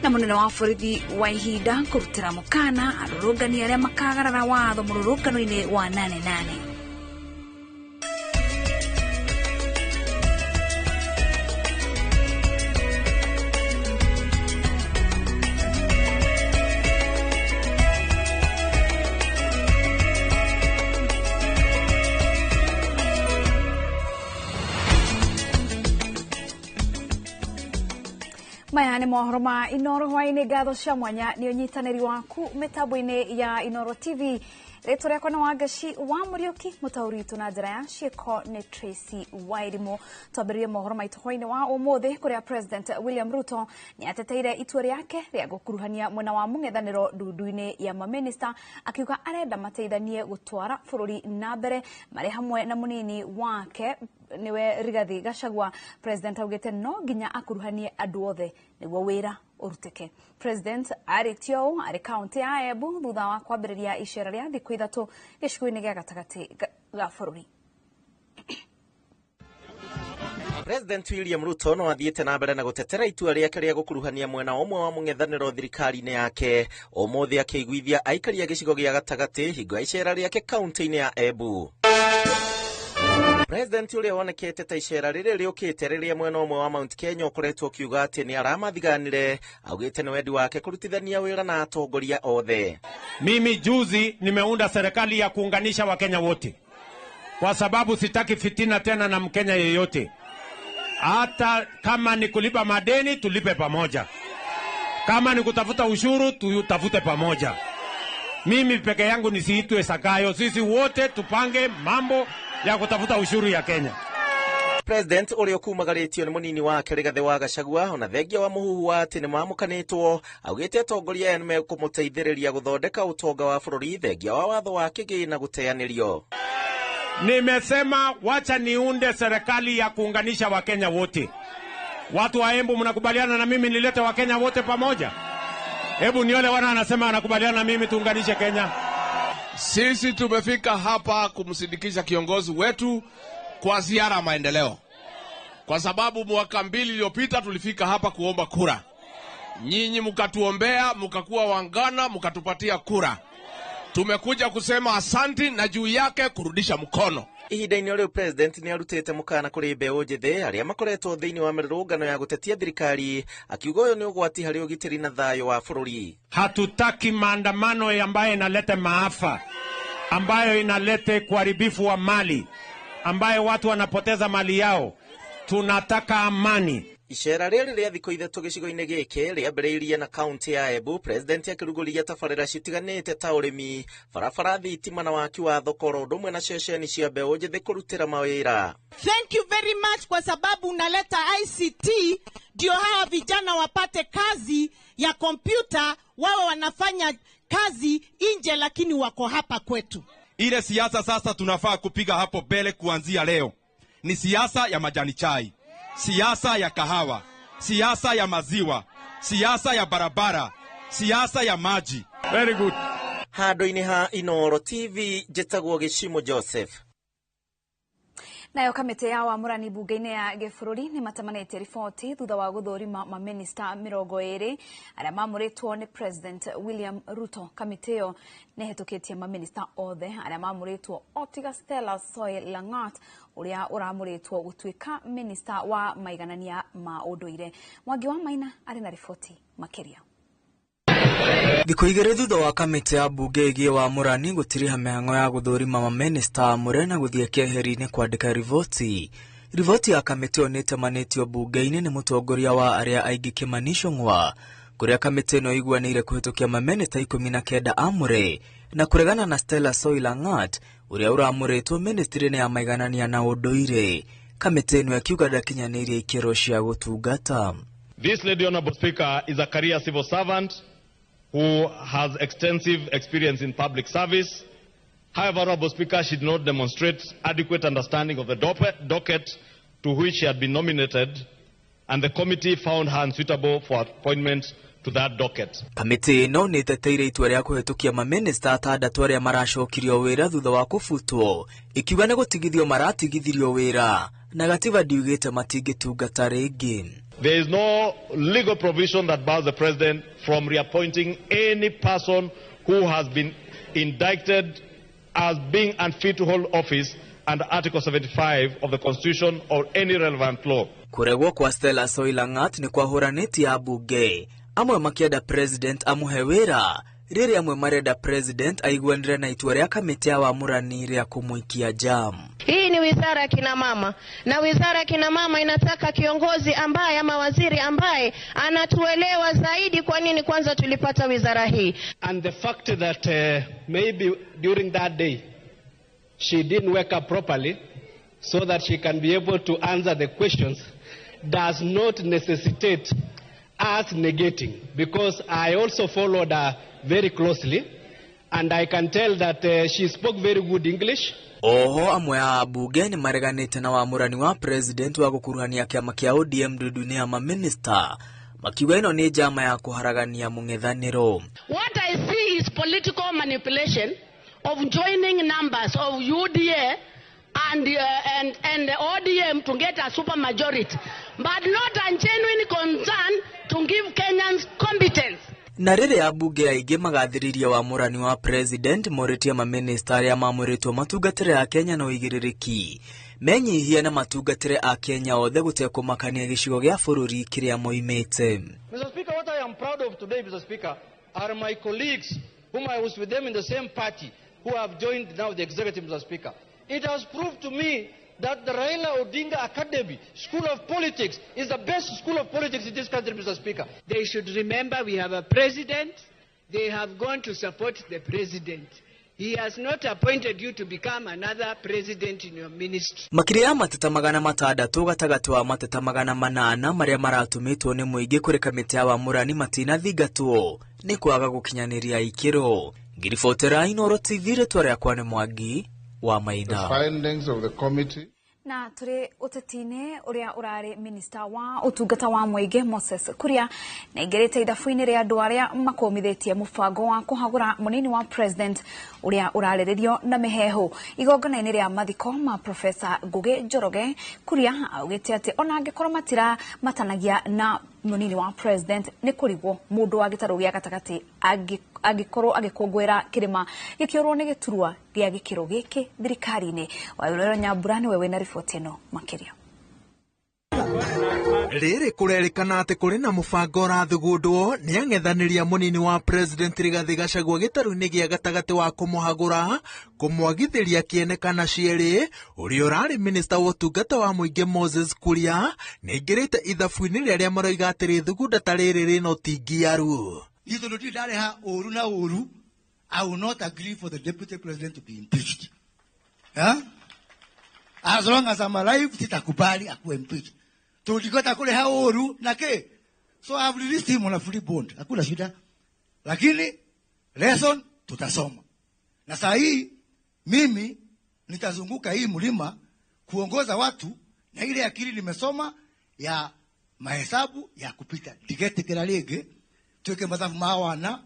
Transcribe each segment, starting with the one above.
Na munene wa borithi wa ihinda kurutira mukana arũrũngani arĩa makagarara watho mũrũrũngano-inĩ wa 88. Maya nĩ mohoro ma Inoro hwaĩ-inĩ. Ngatho cia mwanya nĩ ũnyitanĩri waku mĩtambo-inĩ ya Inoro TV. Rĩtwa rĩakwa nĩ Wangaci wa Mũriũki, mũtaũri witũ na njĩra ya ciĩko nĩ Tracy Wairimu. Twambĩrĩrie mohoro maitũ hwaĩ-inĩ wa ũmũthĩ kũrĩa President William Ruto nĩ ateteire itua rĩake rĩa gũkuruhania mwena wa mũng'ethanĩro ndundu-inĩ ya mamĩnĩsta, akiuga arenda mateithanie gũtwara bũrũri na mbere marĩ hamwe na mũnini wake niwe Rigathi Gachagua. President augite no nginya akuruhanie andu othe niguo wira urutike. President arĩtie ũũ arĩ kaunti ya Embu thutha wa kwambĩrĩria icera rĩa thikũ ithatũ gĩcigo-inĩ gĩa gatagatĩ ga bũrũri. President William Ruto no athiĩte na mbere na gũtetera itua rĩake rĩa gũkuruhania mwena ũmwe wa mũng'ethanĩro thirikari-inĩ yake, ũmũthĩ akĩiguithia aikari a gĩcigo gĩa gatagatĩ hingo ya icera rĩake kaunti-inĩ ya Embu. President ũrĩa wonekete ta icera rĩrĩ rĩũkĩte rĩrĩa mwena ũmwe wa Mount Kenya ũkoretwo ũkiuga atĩ nĩ aramathiganire, augĩte nĩ wendi wake kũrutithania wĩra na atongoria othe. Mimi juzi nimeunda serikali ya kuunganisha Wakenya wote, kwa sababu sitaki fitina tena na Mkenya yeyote. Hata kama ni kulipa madeni tulipe pamoja, kama ni kutafuta ushuru tutafute pamoja. Mimi peke yangu nisiitwe Sakayo, sisi wote tupange mambo ya kutafuta ushuru ya Kenya. President ũrĩa ũkumagarĩtio nĩ mũnini wake Rigathĩ wa Gachagua ona thengia wa mũhuhu wa atĩ nĩ mamũkanĩtwo, augĩte atongoria aya nĩmekũmũteithĩrĩria gũthondeka ũtonga wa bũrũri thengia wa watho wa kĩgĩna gũteanĩrio. Nimesema wacha niunde serikali ya kuunganisha Wakenya wote. Watu wa Embu, mnakubaliana na mimi nilete Wakenya wote pamoja? Hebu nione wana anasema anakubaliana na mimi tuunganishe Kenya. Sisi tumefika hapa kumsindikisha kiongozi wetu kwa ziara ya maendeleo, kwa sababu mwaka 2 iliyopita tulifika hapa kuomba kura. Nyinyi mkatuombea, mkakuwa wangana, mkatupatia kura. Tumekuja kusema asanti na juu yake kurudisha mkono. Ihinda-inĩ rĩu President nĩ arutĩte mũkana kũrĩ mbeũ njĩthĩ arĩa makoretwo thĩinĩ wa mĩrũrũngano ya gũtetia thirikari, akiuga ũyũ nĩ ũgwati harĩ ũgitĩri na thayũ wa bũrũri. Hatutaki maandamano ambayo inaleta maafa, ambayo inaleta kuharibifu wa mali, ambayo watu wanapoteza mali yao. Tunataka amani. Icera rĩrĩ rĩa thikũ ithatũ gĩcigo-inĩ gĩkĩ rĩambĩrĩirie na kaunti ya Embu, President akĩrugũria tabarĩra citiganĩte ta ũrĩmi, barabara, thitima na waki wa thoko oro ũndũ ũmwe na ceceni cia mbeũ njĩthĩ kũrutĩra mawĩra. Thank you very much kwa sababu unaleta ICT ndio hawa vijana wapate kazi ya kompyuta, wawe wanafanya kazi nje lakini wako hapa kwetu. Ile siasa sasa tunafaa kupiga hapo mbele kuanzia leo ni siasa ya majani chai, siasa ya kahawa, siasa ya maziwa, siasa ya barabara, siasa ya maji. Very good. Handũ-inĩ ha Inoro TV njĩtagwo Gĩcimo Joseph. Nayo kamĩtĩ ya wamũrani bunge-inĩ ya gĩbũrũri nĩ matemanĩtie riboti thutha wa gũthũrima mamĩnĩsta 20 arĩa mamũrĩtwo nĩ President William Ruto. Kamĩtĩ ĩyo nĩ ĩhĩtũkĩtie mamĩnĩsta othe arĩa mamũrĩtwo o tiga Stella Soy Langat ũrĩa ũramũrĩtwo gũtuĩka mĩnĩsta wa maiganania ma ũndũire. Mwangi wa Maina arĩ na riboti makĩria. Thikũ igĩrĩ thutha wa kamĩtĩ ya bunge ĩgiĩ wamũrani gũtiriha mĩhang'o ya gũthũrima mamĩnĩsta amũre na gũthiĩ keheri-inĩ kwandĩka riboti. Riboti ya kamĩtĩ ĩyo nĩĩtemanĩtio bunge-inĩ nĩ mũtongoria wa arĩa aingĩ Kimani Ichung'wa, kũrĩa kamĩtĩ ĩno ĩiguanĩire kũhĩtũkia mamĩnĩsta 19 amũre na kũregana na Stella Soy Langat ũrĩa ũramũrĩtwo mĩnĩstrĩ-inĩ ya maiganania na ũndũire. Kamĩtĩ ĩno ĩkiuga ndakinyanĩirie ikĩro cia gũtungata. This lady, Honorable Speaker, is a career civil servant who has extensive experience in public service. However, Honorable Speaker, she did not demonstrate adequate understanding of the docket to which she had been nominated, and the committee found her unsuitable for appointment to that docket. Kamĩtĩ ĩno nĩ ĩteteire itua rĩa kũhĩtũkia mamĩnĩsta atandatũ arĩa maracokirio wĩra thutha wa kũbutwo, ikiuga nĩ gũtigithio maratigithirio wĩra na gatiba ndiugĩte matingĩtungata rĩngĩ. There is no legal provision that bars the president from reappointing any person who has been indicted as being unfit to hold office under Article 75 of the Constitution or any relevant law. Kũregwo kwa Stella Soilangat nĩ kwahũranĩtie ambunge amwe makĩenda president amũhe wĩra rĩrĩa amwe marenda president aiguanĩre na itua rĩa kamĩtĩ ya wamũrani rĩa kũmũikia jam. Hii ni wizara ya kina mama, na wizara ya kina mama inataka kiongozi ambaye ama waziri ambaye anatuelewa zaidi kwa nini kwanza tulipata wizara hii. And the fact that maybe during that day she didn't wake up properly so that she can be able to answer the questions does not necessitate us negating, because I also followed her very closely and I can tell that she spoke very good English. Oho amwe a ambunge nĩ mareganĩte na wamũrani wa president wa gũkuruhania kĩama kĩa ODM ndundu-inĩ ya maminista makiuga ĩno nĩ njama ya kũharagania mũng'ethanĩro. What I see is political manipulation of joining numbers of UDA and the ODM to get a super majority, but not a genuine concern to give Kenyans competence. Na rĩrĩa ambunge aingĩ magathĩrĩria wamũrani wa president morĩtie maminista arĩa mamũrĩtwo matungatĩre a Kenya na ũigĩrĩrĩki menyihie na matungatĩre a Kenya othe gũtekũmakania gĩcigo gĩa bũrũri kĩrĩa moimĩte. Mr. Speaker, what I am proud of today, Mr. Speaker, are my colleagues whom I was with them in the same party who have joined now the executive, Mr. Speaker. It has proved to me that the Raila Odinga Academy School of Politics is the best school of politics in this country, Mr. Speaker. They should remember we have a president. They have gone to support the president. He has not appointed you to become another president in your ministry. Makĩria ya mateta 600 gatagatĩ wa mateta 800 marĩa maratũmĩtwo nĩ mũingĩ kũrĩ kamĩtĩ ya wamũrani matinathingatwo nĩ kwaga gũkinyanĩria ikĩro. Ngiribotera Inooro TV, rĩtwa rĩakwa nĩ Mwangi wa Maina. The findings of the committee. Na tũrĩ ũteti-inĩ ũrĩa ũrarĩ minista wa ũtungata wa mũingĩ Moses Kuria na aingĩrĩte ithabu-inĩ rĩa andũ arĩa makũmithĩtie mũbango wa kũhagũra mũnini wa president ũrĩa ũrarĩrĩrio na mĩheehũ igongona-inĩ rĩa mathiko ma Professor Ngugi Njoroge. Kuria augĩte atĩ ona angĩkorwo matiramatanagia na mũnini wa president nĩ kũrigwo mũndũ wa gĩtarũ gĩa gatagatĩ angĩkorwo agĩkũngũĩra kĩrĩma gĩkĩũrwo nĩ gĩturwa gĩa gĩkĩro gĩkĩ thirikari-inĩ. Waĩrorero Nyambura nĩwe wĩna riboti ĩno makĩria. Rĩrĩ kũrerĩkana atĩ kũrĩ na mũbango ũrathugundwo nĩ ang'ethanĩria mũnini wa president Rigathĩ Gachagua gĩtarũ-inĩ gĩa gatagatĩ wa kũmũhagũra kũmwagithĩria kĩene kana cierĩ ũrĩa ũrarĩ minista wa ũtungata wa mũingĩ Moses Kuria nĩaingĩrĩte ithabu-inĩ rĩa arĩa maroiga atĩ rĩthugunda ta rĩrĩ rĩna ũtingiaru. Niĩ tondũ ndirĩ ndarĩha ũru na ũru, I will not agree for the deputy president to be impeached. Yeah? As long as I'm alive, sitakubali akuwe impeached. Tulikota kule hao oru na ke. So I have released him on a free bond. Hakuna shida. Lakini lesson tutasoma. Na saa hii mimi nitazunguka hii mlima kuongoza watu na ile akili nimesoma ya mahesabu ya kupita. Ndigetikira rĩngĩ tuike mathabu ma wana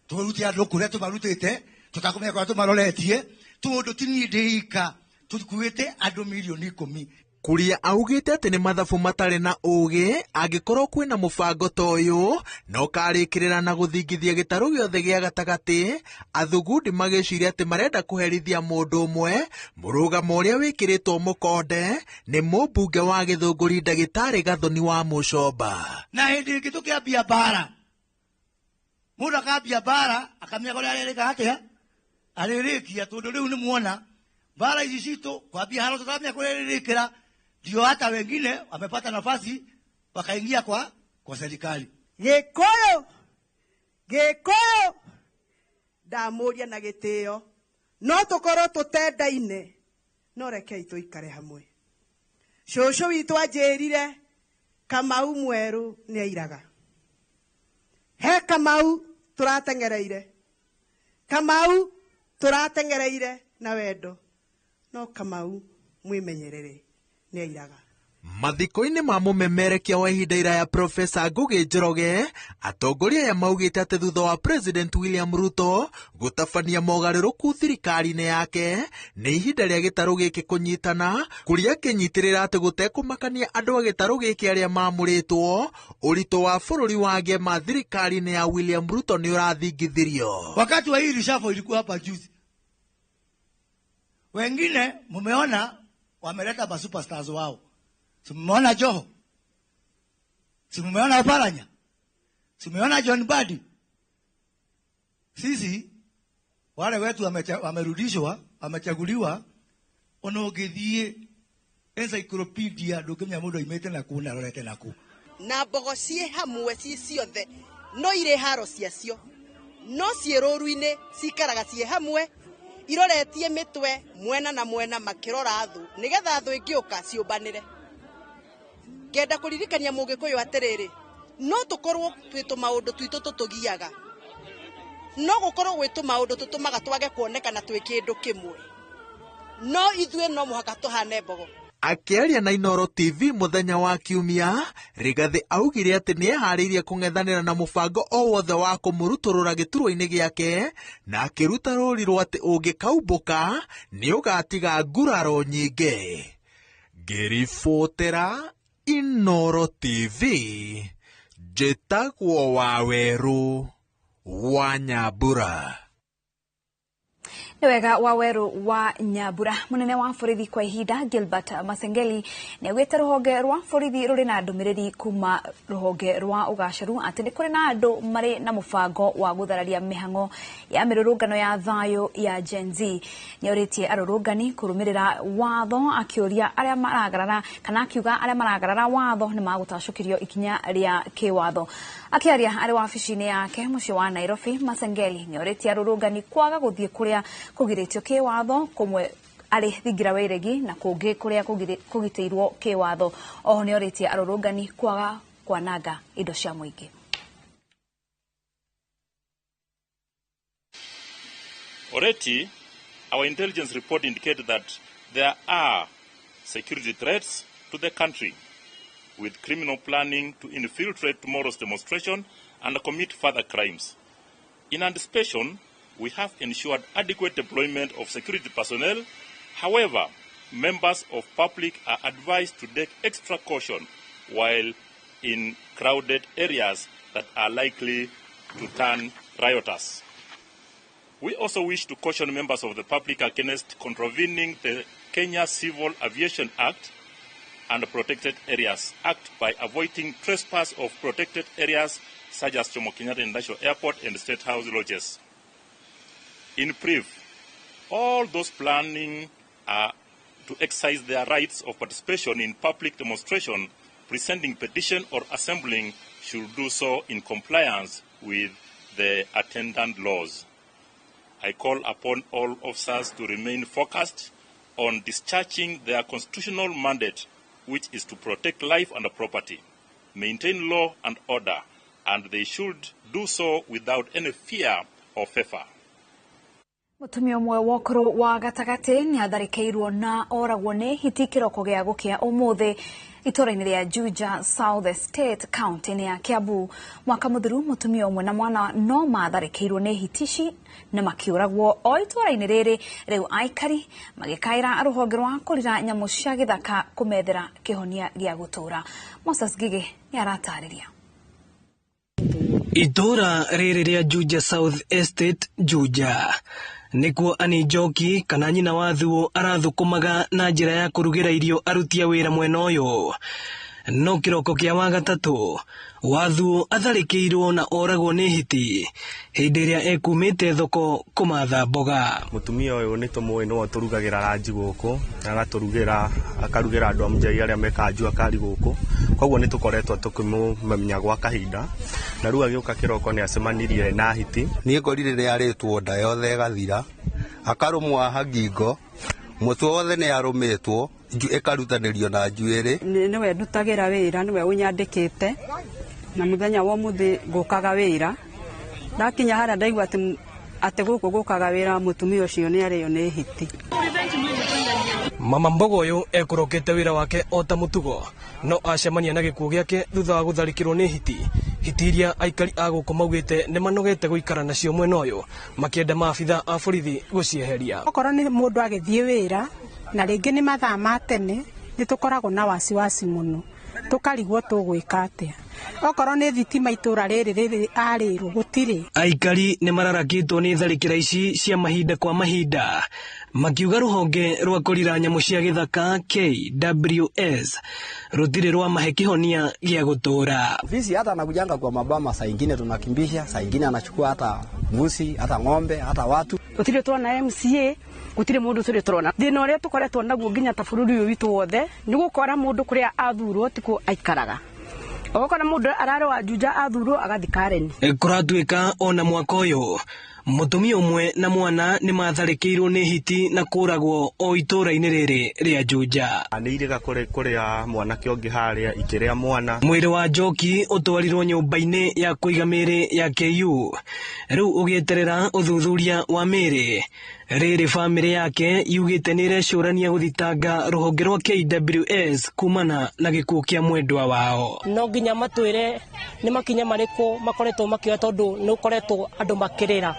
turute andu kuria tumarutite tutakumenya kuria tumaroretie tondu ti niĩ ndĩika tukuĩte andũ milioni 10. Kuria augĩte atĩ nĩ mathabu matarĩ na ũgĩ angĩkorwo kwĩna mũbango ta ũyũ na ũkarĩkĩrĩra na gũthingithia gĩtarũ gĩothe gĩa gatagatĩ athugundi magĩciria atĩ marenda kũherithia mũndũ ũmwe mũrũgamo ũrĩa wĩkĩrĩtwo mũkonde nĩ mũmbunge wa Gĩthũngũri ndagĩtarĩ Gathoni wa Mũcomba. Na hĩndĩ ĩngĩ tũkĩambia mbara mũndũ akambia mbara akamenya kũrĩa arerĩka atĩa arĩrĩkia tondũ rĩu nĩ muona mbara ici citũ kwambia haro tũtamenya kũrĩa ĩrĩrĩkĩra ndio hata wengine wamepata nafasi wakaingia kwa serikali. Gĩkũyũ Gĩkũyũ ndamũria na gĩtĩo no tũkorwo tũtendaine no rekei tũikare hamwe. Cũcũ witũ anjĩrire Kamau mwerũ nĩ airaga. He Kamau tũrateng'ereire, Kamau tũrateng'ereire na wendo, no Kamau mwĩmenyerere nĩ airaga. Mathiko-inĩ ma mũmemerekia wa ihinda iraya Profesa Ngugi Njoroge, atongoria aya maugĩte atĩ thutha wa President William Ruto gũtabania mogarũrũku thirikari-inĩ yake, nĩ ihinda rĩa gĩtarũ gĩkĩ kũnyitana, kũrĩa kĩnyitĩrĩra atĩ gũtekũmakania andũ a gĩtarũ gĩkĩ arĩa mamũrĩtwo, ũritũ wa bũrũri wa ngema thirikari-inĩ ya William Ruto nĩ ũrathingithirio. Wakati wa hii reshuffle ilikuwa hapa juzi, wengine mumeona wameleta ma superstars wao. Si mmeona Joho? Si mmeona Oparanya? Si mmeona John Mbadi? Sisi wale wetu wamerudishwa, wamechaguliwa, ona ũngĩthiĩ encyclopedia ndũngĩmenya mũndũ aimĩte na kũ na arorete na kũ. Na mbogo ciĩ hamwe ciĩ ciothe no irĩ haro ciacio, no ciĩ rũru-inĩ cikaraga ciĩ hamwe iroretie mĩtwe mwena na mwena makĩrora thũ nĩgetha thũ ĩngĩũka ciũmbanĩre. Ngenda kũririkania mũgĩkũyũ atĩrĩrĩ, no tũkorwo twĩ tũmaũndũ twitũ tũtũgiaga, no gũkorwo gwĩ tũmaũndũ tũtũmaga twage kuonekana twĩ kĩndũ kĩmwe, no ithuĩ no mũhaka tũhane mbogo. Akĩaria na Inooro TV mũthenya wa Kiumia, Rigathi augire atĩ nĩ eharĩirie kũng'ethanĩra na mũbango o wothe wa kũmũrutũrũra gĩturwa-inĩ gĩake, na akĩruta rũũri rwa atĩ ũngĩkaumbũka nĩ ũgatiga nguraro nyingĩ. Ngĩribotera Inooro TV, njĩtagwo Wawerũ wa Nyambura. Nĩ wega Wawerũ wa Nyambura. Mũnene wa borithi kwa ihinda Gilbert Masengeli nĩ augĩte rũhonge rwa borithi rũrĩ na ndũmĩrĩri kuma rũhonge rwa ũgacaru atĩ nĩ kũrĩ na andũ marĩ na mũbango wa gũthararia mĩhang'o ya mĩrũrũngano ya thayũ ya Gen Z. Nĩ orĩtie arũrũngani kũrũmĩrĩra watho, akĩũria arĩa maragarara kana akiuga arĩa maragarara watho nĩ magũtacũkĩrio ikinya rĩa kĩwatho. Akĩaria arĩ wabici-inĩ yake mũciĩ wa Nairobi, Masengeli nĩ orĩtie arũrũngani kwaga gũthiĩ kũrĩa kũgirĩtio kĩwatho, kũmwe arĩ thingira wa iregi na kũngĩ kũrĩa kũgitĩirwo kĩwatho. Oho nĩ orĩtie arũrũngani kwaga kwananga indo cia mũingĩ. Already, our intelligence report indicated that there are security threats to the country, with criminal planning to infiltrate tomorrow's demonstration and commit further crimes. In anticipation, we have ensured adequate deployment of security personnel. However, members of public are advised to take extra caution while in crowded areas that are likely to turn riotous. We also wish to caution members of the public against contravening the Kenya Civil Aviation Act and Protected Areas Act by avoiding trespass of protected areas such as Jomo Kenyatta International Airport and State House lodges. In brief, all those planning to exercise their rights of participation in public demonstration, presenting petition or assembling should do so in compliance with the attendant laws. I call upon all officers to remain focused on discharging their constitutional mandate, which is to protect life and property, maintain law and order, and they should do so without any fear or favor. Mũtumia ũmwe wa ũkũrũ wa gatagatĩ nĩ atharĩkĩirwo na oragwo nĩ hiti kĩroko gĩa gũkĩa ũmũthĩ itũũra-inĩ rĩa Juja South Estate county-inĩ ya Kiambu. Mwaka mũthiru mũtumia ũmwe na mwana no matharĩkĩirwo nĩ hiti ici na makĩũragwo o itũũra-inĩ rĩrĩ. Rĩu aikari magĩkaĩra rũhonge rwa kũrira nyamũ cia gĩthaka kũmethera kĩhonia gĩa gũtũũra. Moses Ngigĩ nĩ aratarĩria. Itũũra rĩrĩ rĩa Juja South Estate Juja nĩkuo Annie Njoki kana nyina wa Thuo arathũkũmaga na njĩra ya kũrugĩra irio aruti a wĩra mwena ũyũ. No kĩroko kĩa Wagatatũ Wathuo atharĩkĩirwo na oragwo nĩ hiti hĩndĩ ĩrĩa ekumĩte thoko kũmatha mboga. Mũtumia ũyũ nĩ tũmũĩ nĩwe ũtũrugagĩra ranji gũkũ, agatũrugĩra, akarugĩra andũ a Mũnjai arĩa mekaga jua kali gũkũ, koguo nĩ tũkoretwo tũkĩmũmenya gwa kahinda, na rĩu agĩũka kĩroko nĩ acemanirie na hiti. Niĩ ngorire nĩ arĩtwo nda yothe ĩgathira, akarũmwo haha ngingo, mũtwe wothe nĩ arũmĩtwo, ĩkarutanĩrio na njuĩrĩ. Nĩwe ndutagĩra wĩra, nĩwe ũnyandĩkĩte, na mũthenya wa ũmũthĩ ngũkaga wĩra. Ndakinya harĩa ndaigua atĩ gũkũ gũkaga wĩra mũtumia ũcio nĩ arĩo nĩ hiti. Mama Mbogo ũyũ ekũrokete wĩra wake o ta mũtugo, no acemania na gĩkuũ gĩake thutha wa gũtharĩkĩrwo nĩ hiti. Hiti iria aikari a gũkũ maugĩte nĩ manogete gũikara nacio mwena ũyũ, makĩenda maabitha a borithi gũcieheria. Okorwo nĩ mũndũ agĩthiĩ wĩra na rĩngĩ nĩ mathaa ma tene, nĩ tũkoragwo na wasiwasi mũno, tũkarigwo tũgwĩka atĩa. Okorwo nĩ thitima itũra rĩrĩ rĩrĩ arĩrwo gũtirĩ. Aikari nĩ mararakĩtwo nĩ tharĩkĩra ici cia mahinda kwa mahinda, makiuga rũhonge rwa kũrira nyamũ cia gĩthaka KWS rũtirĩ rwa mahe kĩhonia gĩa gũtũra. Fisi hata anakujanga kwa mabama, saa ingine tunakimbisha, saa ingine anachukua hata mbuzi, hata ng'ombe, hata watu. Gũtirĩ twona MCA, gũtirĩ mũndũ tũrĩ tũrona. Thĩna ũrĩa tũkoretwo naguo nginya ta bũrũri ũyũ witũ wothe nĩ gũkora mũndũ kũrĩa athurwo tikuo aikaraga. Ogokora mũndũ ararĩ wa Juja athurwo agathi Karen. Kũratuĩka ona mwaka ũyũ mũtumia ũmwe na mwana nĩ matharĩkĩirwo nĩ hiti na kũragwo o itũra-inĩ rĩrĩ rĩa Juja. Nĩ irĩga kũrĩa mwanake ũngĩ harĩa ikĩrĩa mwana. Mwĩrĩ wa Njoki ũtwarirwo nyũmba-inĩ ya kũiga mĩĩrĩ ya KU, rĩu ũgĩeterera ũthuthuria wa mĩĩrĩ. Rĩrĩ bamĩrĩ yake yugĩte nĩ ĩrecũrania gũthitanga rũhonge rwa KWS kumana na gĩkuũ kĩa mwendwa wao. No nginya matwĩre nĩ makinya marĩkũ makoretwo makĩoya tondũ nĩ ũkoretwo andũ makĩrĩra.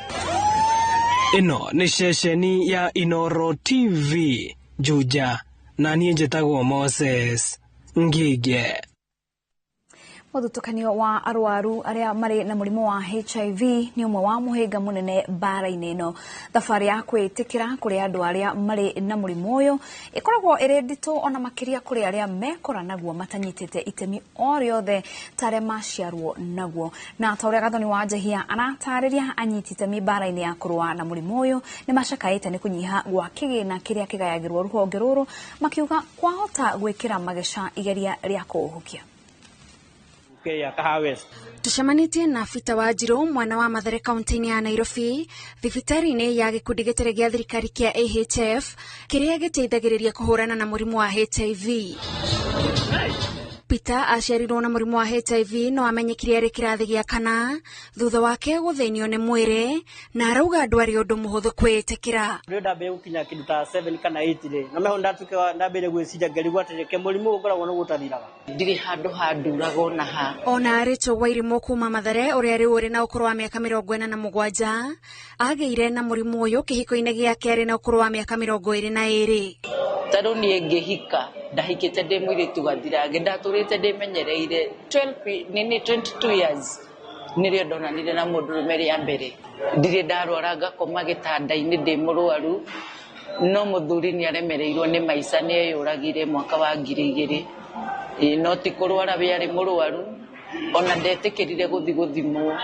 Ĩno nĩ ceceni ya Inoro TV Juja, na niĩ njĩtagwo Moses Ngige. Mũthutũkanio wa arwaru arĩa marĩ na mũrimũ wa HIV nĩ ũmwe wa mũhĩnga mũnene mbara-inĩ ĩno. Thabarĩ ya kwĩĩtĩkĩra kũrĩ andũ arĩa marĩ na mũrimũ ũyũ ĩkoragwo ĩrĩ nditũ ona makĩria kũrĩ arĩa mekora naguo matanyitĩte itemi o rĩothe ta arĩa maciarwo naguo. Na ta ũrĩa Gathoni wa Njehia aratarĩria, anyiti itemi mbara-inĩ ya kũrũa na mũrimũ ũyũ nĩ macakaĩte nĩ kũnyiha gwa kĩgĩna kĩrĩa kĩgayagĩrwo rũhonge rũrũ, makiuga kwahota gwĩkĩra mageca igeria rĩa kũũhukia. Tucemanĩtie na Peter Wanjiru, mwana wa Mathare kaunti-inĩ ya Nairobi, thibitarĩ-inĩ ya gĩkundi gĩtarĩ gĩa thirikari kĩa AHF kĩrĩa gĩteithagĩrĩria kũhũrana na mũrimũ wa HIV. Peter aciarirwo na mũrimũ wa HIV no amenyekire arĩ kĩrathi gĩa kana thutha wake gũthĩnio nĩ mwĩrĩ, na arauga ndwarĩ ũndũ mũhũthũ kwĩĩtĩkĩra. Rĩrĩa ndambĩrĩria gũkinya kĩndũ ta 7 kana 8 rĩ, na meho ndatuĩka ndambĩrĩria gwĩciria ngarigwo atĩrĩ, ke mũrimũ ũyũ ngoragwo nĩ gũtathiraga. Ndirĩ handũ handuraga ona ha. Ona Rachel Wairimu kuma Mathare ũrĩa rĩu ũrĩ na ũkũrũ wa mĩaka 47 agĩire na mũrimũ ũyũ kĩhiko-inĩ gĩake arĩ na ũkũrũ wa mĩaka 22. Tarũ niĩ ngĩhika ndahikĩte ndĩ mũirĩtu gathirange, ndatũrĩte ndĩmenyereire 12 nini 22 years nĩrĩo ndonanire na mũndũrũme rĩa mbere. Ndirĩ ndarwara ngakoma gĩtanda-inĩ ndĩ mũrwaru, no mũthuri nĩ aremereirwo nĩ maica, nĩ eyũragire mwaka wa 2000. No ti kũrwara we arĩ mũrwaru, ona ndetĩkĩrire gũthiĩ gũthimwo.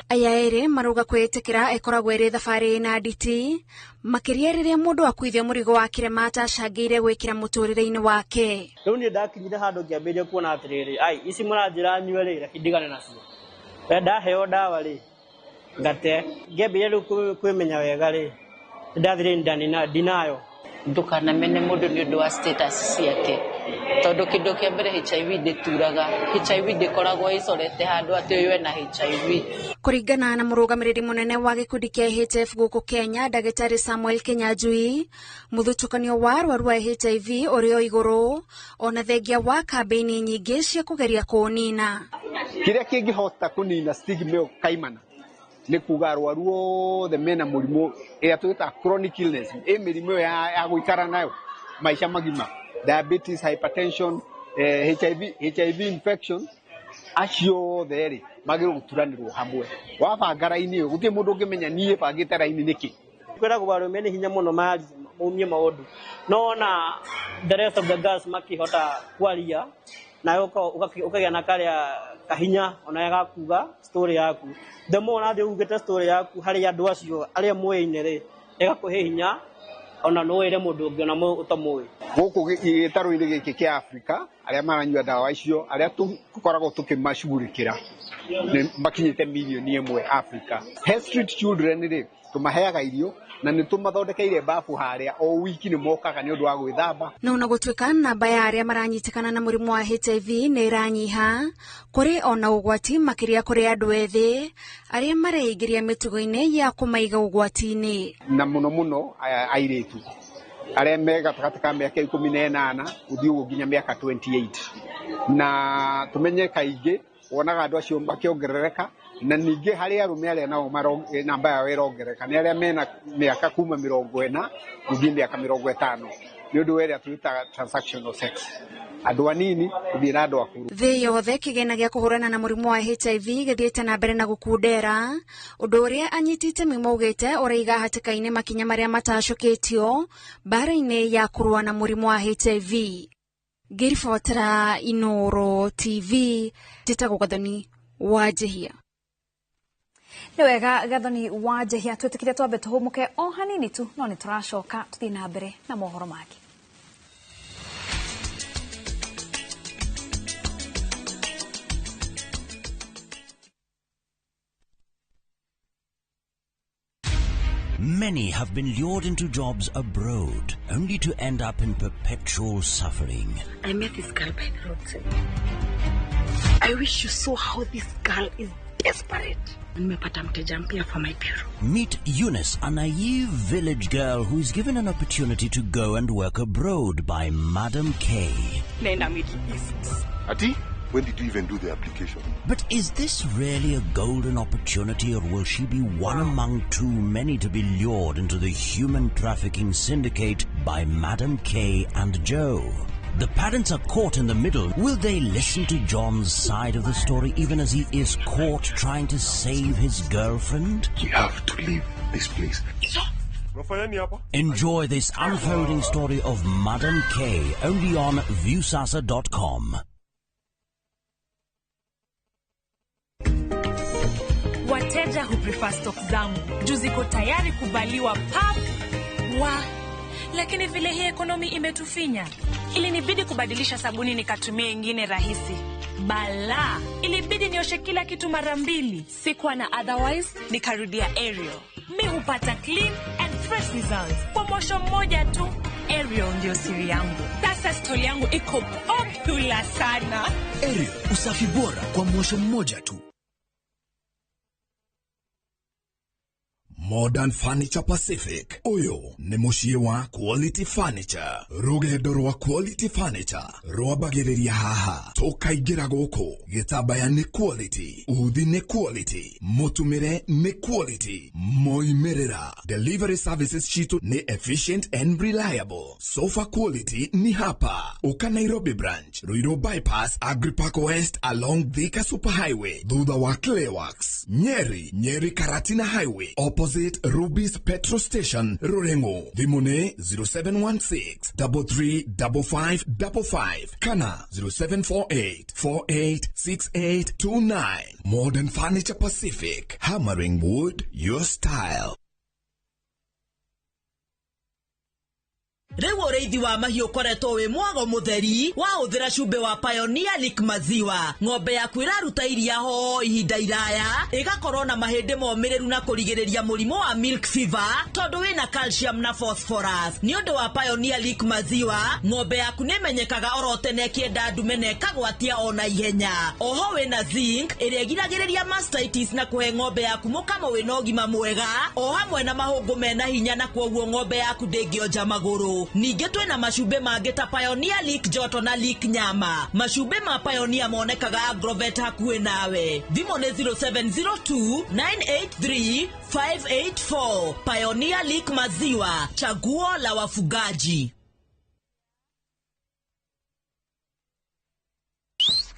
Aya erĩ marauga kwĩĩtĩkĩra ĩkoragwo ĩrĩ thabarĩ ĩna nditi, makĩria rĩrĩa mũndũ akuithio mũrigo wa kĩrema atacangĩire gwĩkĩra mũtũrĩre-inĩ wake. Rĩu niĩ ndakinyire handũ ngĩambĩrĩria kuona atĩrĩrĩ, ai ici mũranjĩra nyue rĩ, reke ndigane nacio. Ndaheo ndawa rĩ, ngate. Ngĩambĩrĩria rĩu kwĩmenya wega rĩ, nĩndathire ndinayo. Ndũkanamene mũndũ nĩ ũndũ wa status ciake, tondũ kĩndũ kĩa mbere HIV ndĩturaga, HIV ndĩkoragwo ĩcorete handũ atĩ ũyũ ena HIV. Kũringana na mũrũgamĩrĩri mũnene wa gĩkundi kĩa AHF gũkũ Kenya, Ndagĩtarĩ Samuel Kinyanjui, mũthutũkanio wa arwaru a HIV ũrĩ o igũrũ ona thengia wa kambĩini nyingĩ cia kũgeria kũũnina. Kĩrĩa kĩngĩhota kũnina stigma ĩyo kaimana nĩ kuga arwaru othe mena mũrimũ ĩrĩa twĩtaga chronic illness, ĩ mĩrimũ ĩyo ya gũikara nayo maica magima, diabetes, hypertension, HIV infection, acio othe rĩ magĩrĩirwo gũturanĩrwo hamwe. Wabanga raini ĩyo gũtirĩ mũndũ ũngĩmenya niĩ bangĩte raini nĩkĩ. Kwĩragwo arũme nĩ hinya mũno marie maumie maũndũ, no ona the rest of the girls makĩhota kwaria nawe ũkagĩa na karĩa kahinya ona gakuga story yaku. The more ũrathiĩ ugĩte story yaku harĩ andũ acio arĩa mũĩine rĩ, ĩgakũhe hinya ona no wĩre mũndũ ũngĩ ona ũtamũĩ. Gũkũ gĩtarũ-inĩ gĩkĩ kĩa Afrika, arĩa maranyua ndawa icio, arĩa tũkoragwo tũkĩmacugurĩkĩra nĩ makinyĩte mirioni 1 Afrika. He street children rĩ, tũmaheaga irio na nĩ tũmathondekeire bafu harĩa o wiki nĩ mokaga nĩ ũndũ wa gwĩthamba. No ona gũtuĩka namba ya arĩa maranyitĩkana na mũrimũ wa HIV nĩ ĩranyiha, kũrĩ ona ũgwati makĩria kũrĩ andũ ethĩ arĩa mareingĩria mĩtugo-inĩ ya kũmaiga ũgwati-inĩ. Na mũno mũno airĩtu. Arĩa me gatagatĩ ka mĩaka 18 gũthiĩ ũguo nginya mĩaka 28. Na tũmenye kaingĩ wonaga andũ acio makĩongerereka, na ningĩ harĩ arũme arĩa nao namba yao ĩrongerereka nĩ arĩa mena mĩaka kuma 40 gũthiĩ mĩaka 50, nĩ ũndũ wa ĩrĩa twĩtaga transactional sex, andũ anini gũthiĩ na andũ akũrũ. Thĩ yothe kĩgĩna gĩa kũhũrana na mũrimũ wa HIV gĩthiĩte na mbere na gũkundera, ũndũ ũrĩa anyiti itemi maugĩte ũraiga hatĩka-inĩ makinya marĩa matacũkĩtio mbara-inĩ ya kũrũa na mũrimũ wa HIV. Ngĩribotera Inooro TV, njĩtagwo Gathoni wa Njehia. Nĩ wega Gathoni wa Njehia, twĩtĩkire twambe tũhũmũke o hanini tu, no nĩ tũracoka tũthiĩ na mbere na mohoro mangĩ. Many have been lured into jobs abroad, only to end up in perpetual suffering. I met this girl by the roadside. I wish you saw how this girl is desperate. Nimepata mteja mpya for my bureau. Meet Eunice, a naive village girl who is given an opportunity to go and work abroad by Madam K. Nenda Middle East. Ati, when did you even do the application? But is this really a golden opportunity, or will she be one among too many to be lured into the human trafficking syndicate by Madam K and Joe? The parents are caught in the middle. Will they listen to John's side of the story even as he is caught trying to save his girlfriend? We have to leave this place. Enjoy this unfolding story of Madam K only on Viusasa.com. Wateja hu prefer stock zangu juu ziko tayari kubaliwa pap wa, lakini vile hii ekonomi imetufinya, ilinibidi kubadilisha sabuni nikatumia ingine rahisi. Bala, ilibidi nioshe kila kitu mara mbili. Sikuwa na otherwise, nikarudia Ariel. Mi hupata clean and fresh results kwa mwosho mmoja tu. Ariel ndio siri yangu. Sasa stori yangu iko popular sana. Ariel, usafi bora kwa mwosho mmoja tu. Modern Furniture Pacific. Uyu ni muciĩ wa Quality Furniture. Rũgendo rwa Quality Furniture rwambagĩrĩria haha, tũkaingĩra gũkũ. Gĩtambaya nĩ quality, uthi nĩ quality, mũtumĩre nĩ quality, moimĩrĩra. Delivery services citũ nĩ efficient and reliable. Sofa quality ni hapa. Uka Nairobi branch, Ruiru bypass, Agripark West along Thika Superhighway, thutha wa Clayworks, Nyeri, Nyeri Karatina Highway, opposite Ruby's Petrol Station, Rurengo. Thimũ nĩ 0716 335555 kana 0748 486829. Modern Furniture Pacific, hammering wood your style. Rĩu ũrĩithi wa mahiũ ũkoretwo wĩ mwago mũtheri wahũthĩra cumbĩ wa Pioneer Lick maziwa. Ng'ombe yaku ĩraruta iria ho ihinda iraya, ĩgakorwo na mahĩndĩ momĩrĩru na kũrigĩrĩria mũrimũ wa milk fever tondũ wĩna calcium na phosphorus. Nĩ ũndũ wa Pioneer Lick maziwa, ng'ombe yaku nĩĩmenyekaga oro tene ĩkĩenda ndume na ĩkagwatia ona ihenya. Oho wĩna zinc ĩrĩa ĩgiragĩrĩria mastitis na kũhe ng'ombe yaku mũkamo wĩna ũgima mwega, o hamwe na mahũngũ mena hinya na kwoguo ng'ombe yaku ndĩngĩonja magũrũ. Ningĩ twĩna macumbĩ mangĩ ta Pioneer Lick Joto na Lick Nyama. Macumbĩ ma Pioneer monekaga Agrovet hakuhĩ nawe. Thimũ nĩ 0702 983 584. Pioneer Lick maziwa, chaguo la wafugaji.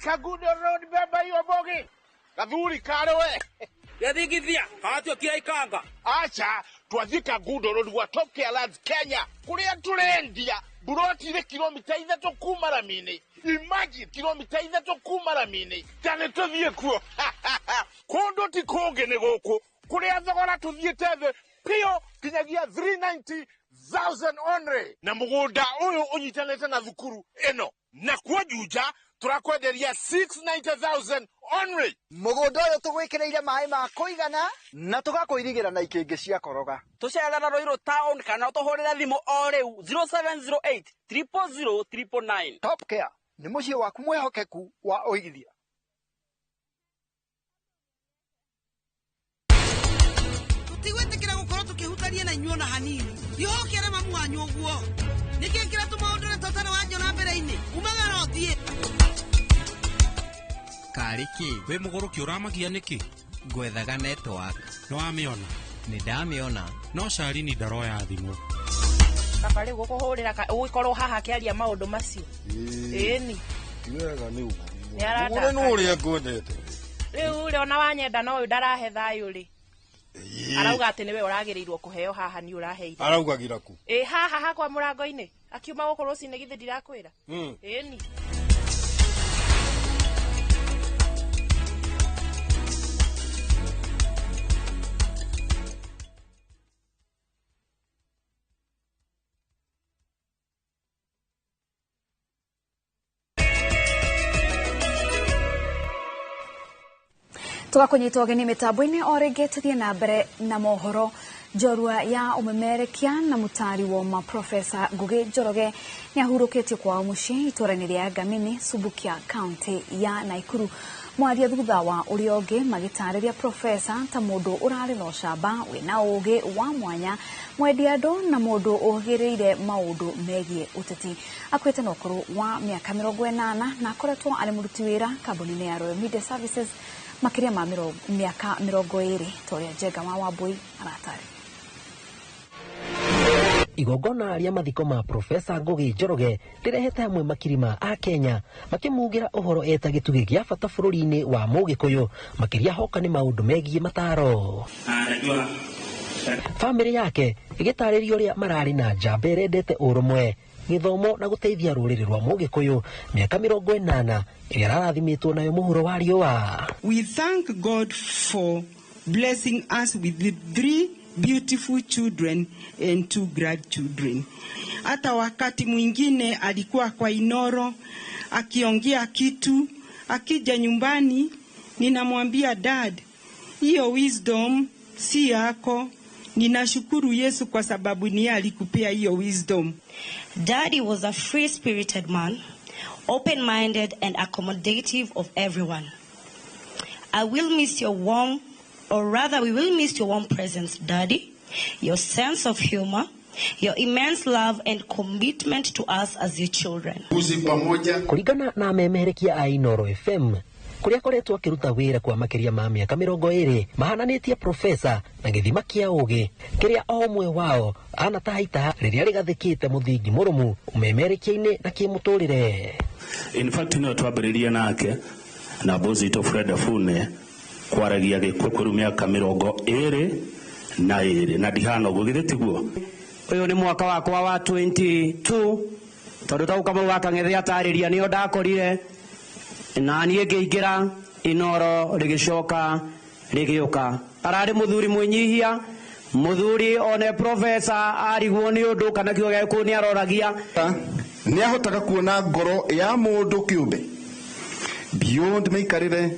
Kagudo Road, beba hiyo bogi. Gathuri karowe. Yathigithia, atio ikanga. Acha, twathie Kagudo Road gwa Top Care Lands Kenya. Kuria turendia buroti ile kilomita 3 kuma ramini. Imagine kilomita 3 kuma ramini. Tane tuthie kuo. Kundu ti kungi ni guku. Kuria thogora tuthiete thi pio kinyagia 390,000 only. Na mugunda uyu unyitanite na thukuru ino. Na kwa Juja turakwenderia 690,000 only. Mugunda uyu tugwikireire mai ma kuigana na tugakuirigira na ikingi cia koroga. Tucerera Ruiru town kana utuhurire thimu o riu 0708 000 999. Top Care ni muciĩ waku mwihokeku wa uigithia. Tutigwitikira gukorwo tukiha Ndangĩhutania na inyuĩ ona hanini. Thiĩ ũkere mamu wanyu ũguo. Nĩkĩ kĩratũma ũndũre ta ũtarĩ wanjona mbere-inĩ? Umagara ũthiĩ. Karĩ kĩ? Wĩ mũgũrũki ũramakia nĩkĩ? Ngwethaga network. Nĩwamĩona? Nĩndamĩona. No Shalini ndaroya thimũ. Baba rĩu gũkũhũrĩra ũgĩkorwo haha akĩaria maũndũ macio. Ĩni. Ti wega nĩ ũguo. Nĩ arataka. Mũgũre nĩ ũrĩa ngwendete. Rĩu rĩ ona wanyenda no ũyũ ndarahe thayũ rĩ. Arauga atĩ nĩwe ũragĩrĩirwo kũheo haha nĩ ũraheire. Araugagĩra kũ? Ĩ haha hakwa mũrango-inĩ. Akiuma gũkũ rũcinĩ githĩ ndirakwĩra. Ĩni. Tugakunyita ũgeni mĩtambo-inĩ o rĩngĩ tũthiĩ na mbere na mohoro. Njorua ya ũmemerekia na mũtari woma Profesa Ngugi Njoroge nĩ ahurũkĩtio kwao mũciĩ itũũra-inĩ rĩa Ngamini, Subukia, kaunti ya Naikuru. Mwaria thutha wa ũrĩa ũngĩ magĩtarĩria Profesa ta mũndũ ũrarĩ na ũcamba wĩna ũgĩ wa mwanya, mwendi andũ na mũndũ ũhĩgĩrĩire maũndũ megiĩ ũteti. Akuĩte na ũkũrũ wa mĩaka 80 na akoretwo arĩ mũruti wĩra kambuni-inĩ ya Royal Media Services makĩria ma mĩaka 20 ta ũrĩa Njenga wa Wambui aratarĩria. Igongona rĩa mathiko ma Profesa Ngugi Njoroge rĩrehete hamwe makiri ma Akenya makĩmugĩra ũhoro eta gĩtugĩ gĩa bata bũrũri-inĩ wa Mũgĩkũyũ, makĩria hoka nĩ maũndũ megiĩ mataro. Bamĩrĩ yake ĩgĩtarĩria ũrĩa mararĩ na njamba ĩrendete ũrũmwe, gĩthomo na gũteithia rũrĩrĩ rwa Mũgĩkũyũ mĩaka 80 ĩrĩa ararathimĩtwo nayo mũhuro wa riũa. We thank God for blessing us with the 3 beautiful children and 2 grandchildren. Hata wakati mwingine alikuwa kwa Inoro akiongea kitu, akija nyumbani ninamwambia dad, hiyo wisdom si yako. Ninashukuru Yesu kwa sababu ni alikupea hiyo wisdom. Daddy was a free-spirited man, open-minded and accommodative of everyone. I will miss your warm, or rather we will miss your warm presence, Daddy, your sense of humor, your immense love and commitment to us as your children. Kũringana na amemerekia a Inoro FM, kũrĩa akoretwo akĩruta wĩra kwa makĩria ma mĩaka 20 mahananĩtie Profesa na gĩthima kĩa ũgĩ kĩrĩa o ũmwe wao anatahaitaha rĩrĩa rĩgathĩkĩte mũthingi mũrũmu ũmemerekia-inĩ na kĩmũtũrĩre. In fact no twambĩrĩrie nake na boss witũ Fred Afune kwaragia gĩkũkũrũ mĩaka 22 na ndihana ũguo githĩ tiguo. Ũyũ nĩ mwaka wakwa wa 22 tondũ ta Kamau wa Kang'ethe atarĩria nĩo ndakorire na niĩ ngĩingĩra Inoro rĩgĩcoka rĩgĩũka. Ararĩ mũthuri mwĩnyihia, mũthuri one profesa arigwo nĩ ũndũ kana kiugo gĩa gĩkũyũ nĩ aroragia. Nĩ ahotaga kuona ngoro ya mũndũ kĩũmbe beyond mĩikarĩre,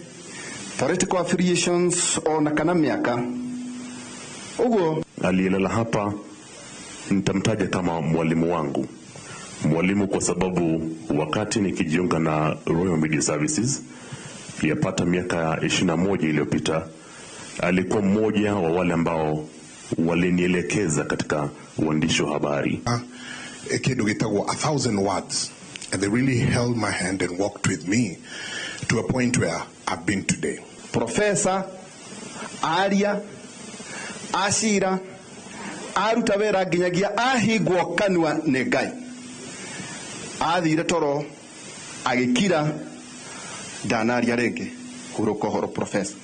political affiliations ona kana mĩaka. Ũguo aliyelala hapa nitamtaja kama mwalimu wangu. Mwalimu kwa sababu wakati nikijiunga na Royal Media Services yapata miaka 21 iliyopita, alikuwa mmoja wa wale ambao walinielekeza katika uandishi wa habari. Kindu gitagwo 1,000 words, and they really held my hand and walked with me to a point where I've been today. Professor aria acira aruta wĩra nginyagia ahingwo kanua nĩ Ngai. Athire toro agĩkira ndanaria rĩngĩ. Hurũka ũhoro Profesa.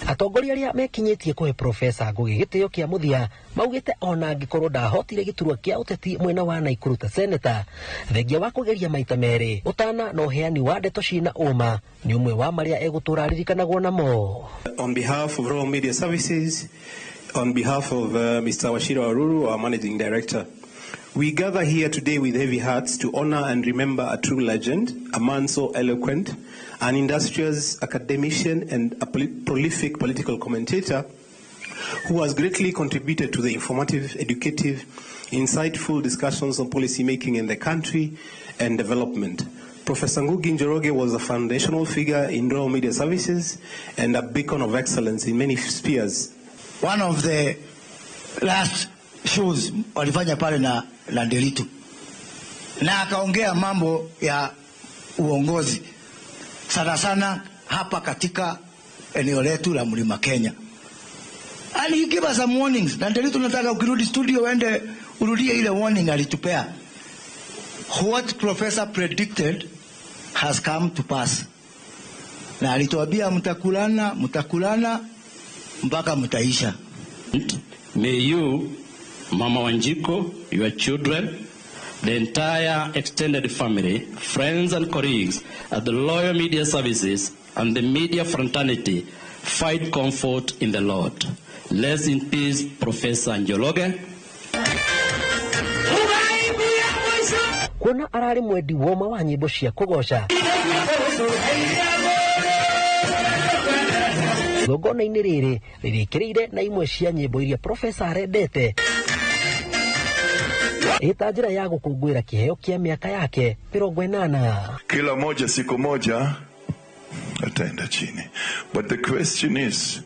Atongoria arĩa mekinyĩtie kũhe Profesa Ngugi gĩtĩo kĩa mũthia maugĩte ona angĩkorwo ndahotire gĩturwa kĩa ũteti mwena wa Naikuru ta seneta, thengia wa kũgeria maita merĩ ũtana na ũheani wa ndeto cina ũma nĩ ũmwe wa marĩa egũtũra aririkanagwo namo. On behalf of Royal Media Services, on behalf of Mr. Wachira Waruru, our managing director, we gather here today with heavy hearts to honor and remember a true legend, a man so eloquent, an industrious academician and a prolific political commentator who has greatly contributed to the informative, educative, insightful discussions on policy making in the country and development. Professor Ngugi Njoroge was a foundational figure in Royal Media Services and a beacon of excellence in many spheres. One of the last shows walifanya pale na Nderitu, na akaongea mambo ya uongozi sana sana hapa katika eneo letu la Mlima Kenya. And he gave us some warnings. Na Nderitu, nataka ukirudi studio uende urudie ile warning alitupea. What professor predicted has come to pass. Na alituambia mtakulana, mtakulana mpaka mtaisha. May you, Mama Wanjiku, your children, the entire extended family, friends and colleagues at the Royal Media Services and the media fraternity find comfort in the Lord. Rest in peace, Professor Njoroge. Kuona ararĩ mwendi woma wa nyĩmbo cia kũgoca igongona-inĩ rĩrĩ rĩrĩkĩrĩire na imwe cia nyĩmbo iria profesa arendete ĩta njĩra ya gũkũngũĩra kĩheo kĩa mĩaka yake 80. Kila moja siku moja ataenda chini. But the question is,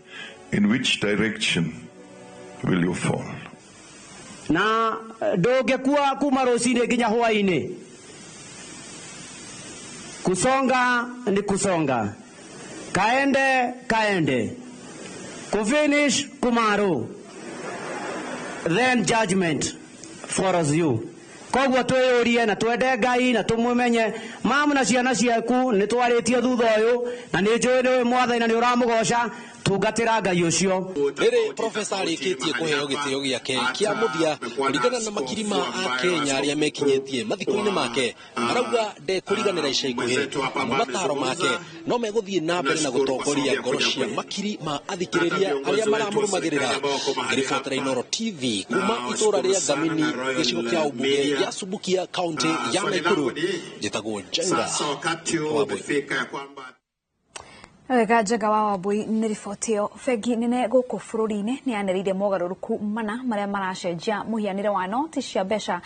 in which direction will you fall? Na ndũngĩkua kuma rũcinĩ nginya hwaĩ-inĩ. Kusonga ni kusonga, kaende kaende, kufinish kumaru, then judgment follows you. Koguo twĩyũrie na twende Ngai na tũmũmenye. Mamu na ciana ciaku nĩ twarĩtie thutha ũyũ, na nĩ njũĩ nĩ ũĩ Mwathani na nĩ ũramũgoca. Tungatĩra Ngai ũcio. Rĩrĩ profesa arĩkĩtie kũheo gĩtĩo gĩake kĩa mũthia kũringana na makiri ma akenya arĩa mekinyĩtie mathiko-inĩ make, arauga ndekũriganĩra ica ikuhĩ amu mataro make no megũthiĩ na mbere na gũtongoria ngoro cia makiri ma athikĩrĩria arĩa maramũrũmagĩrĩra. Ngĩribotera Inooro TV kuma itũra rĩa Ngamini, gĩcigo kĩa ũmbunge gĩa Subukia, kaunti ya Nakuru, njĩtagwo Njenga Wambui. Wega Njenga wa Wambui nĩ riboti ĩyo. Bengi nene gũkũ bũrũri-inĩ nĩ yanĩrĩire mogarũrũku mana marĩa maracenjia mũhianĩre wa noti cia mbeca